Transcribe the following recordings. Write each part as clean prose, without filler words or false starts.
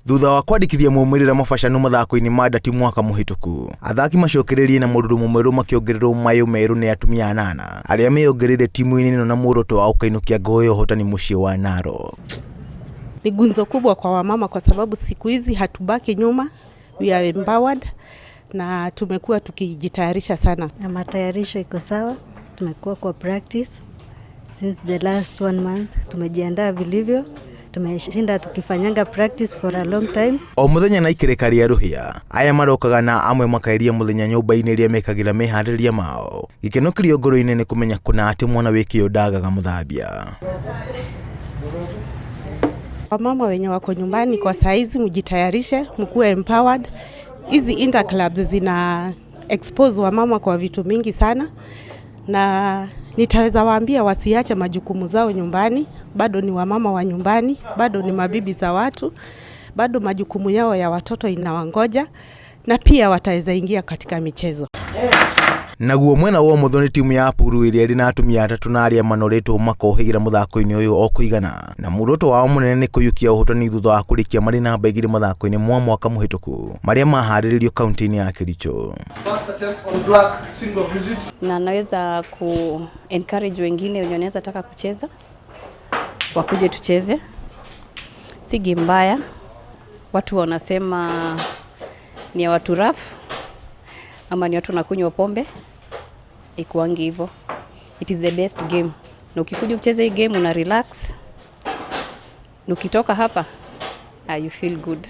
Thutha wa kwandĩkithia maumĩrĩra mabacanu mathako-inĩ ma ndati mwaka mũhĩtũku, athaki macokereirie na mũrurumo mwerũ makĩongererwo mayũ merũ nĩ atumia anana arĩa meyongereire timu-inĩ ĩno na muoroto wa gũkainũkia ngao ya ũhotani mũciĩ wa Narok. Ni gunzo kubwa kwa wamama kwa sababu siku hizi hatubaki nyuma, we are empowered na tumekuwa tukijitayarisha sana. Na matayarisho iko sawa, tumekuwa kwa practice since the last one month, tumejiandaa vilivyo, tumeshinda tukifanyanga practice for a long time. O mũthenya na ikereka rĩa rũhĩa, aya marokaga na amwe makairia mũthenya nyũmba-inĩ ĩrĩa mekagĩra meharĩrĩria mao. Gĩkeno kĩrĩ ngoro-inĩ nĩ kũmenya kũna atĩ mwana wĩ kĩyo ndagaga mũthambia. Wamama wenye wako nyumbani kwa saizi, mjitayarishe, mkuwe empowered. Hizi interclubs zina expose wamama kwa vitu mingi sana, na nitaweza waambia wasiache majukumu zao nyumbani. Bado ni wamama wa nyumbani, bado ni mabibi za watu, bado majukumu yao ya watoto inawangoja, na pia wataweza ingia katika michezo. Naguo mwena wa ũmotho nĩ timu ya Puru ĩrĩa ĩrĩ na atumia atatũ na arĩa manoretwo makohĩgĩra mũthako-inĩ ũyũ o kũigana, na muoroto wao mũnene nĩ kũiyũkia ũhotani thutha wa kũrĩkia marĩ namba 2 mathako-inĩ mwa mwaka mũhĩtũku marĩa maharĩrĩirio kaunti-inĩ ya Kericho. First attempt on black, single visit. Na naweza ku encourage wengine wenye wanaweza taka kucheza wakuje tucheze. Si game mbaya, watu wanasema ni ya watu rough ama ni watu wanakunywa pombe, ikuangi hivyo. It is the best game, na ukikuja kucheza hii game una relax, na ukitoka hapa you feel good.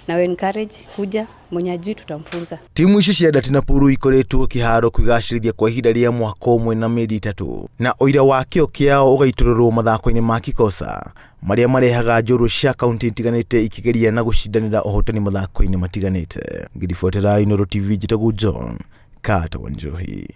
Na we encourage kuja, mwenye ajui tutamfunza. Timu ici cia Ndati na Puru ikoretwo kĩharo kwĩgacĩrithia kwa ihinda rĩa mwaka ũmwe na mĩeri 3, na ũira wa kĩo kĩao ũgaitũrũrwo mathako-inĩ ma Kikosa marĩa marehaga njũrũ cia kaunti itiganĩte ikĩgeria na gũcindanĩra ũhotani mathako-inĩ matiganĩte. Ngiribotera Inooro TV, njĩtagwo John Carter Wanjohi.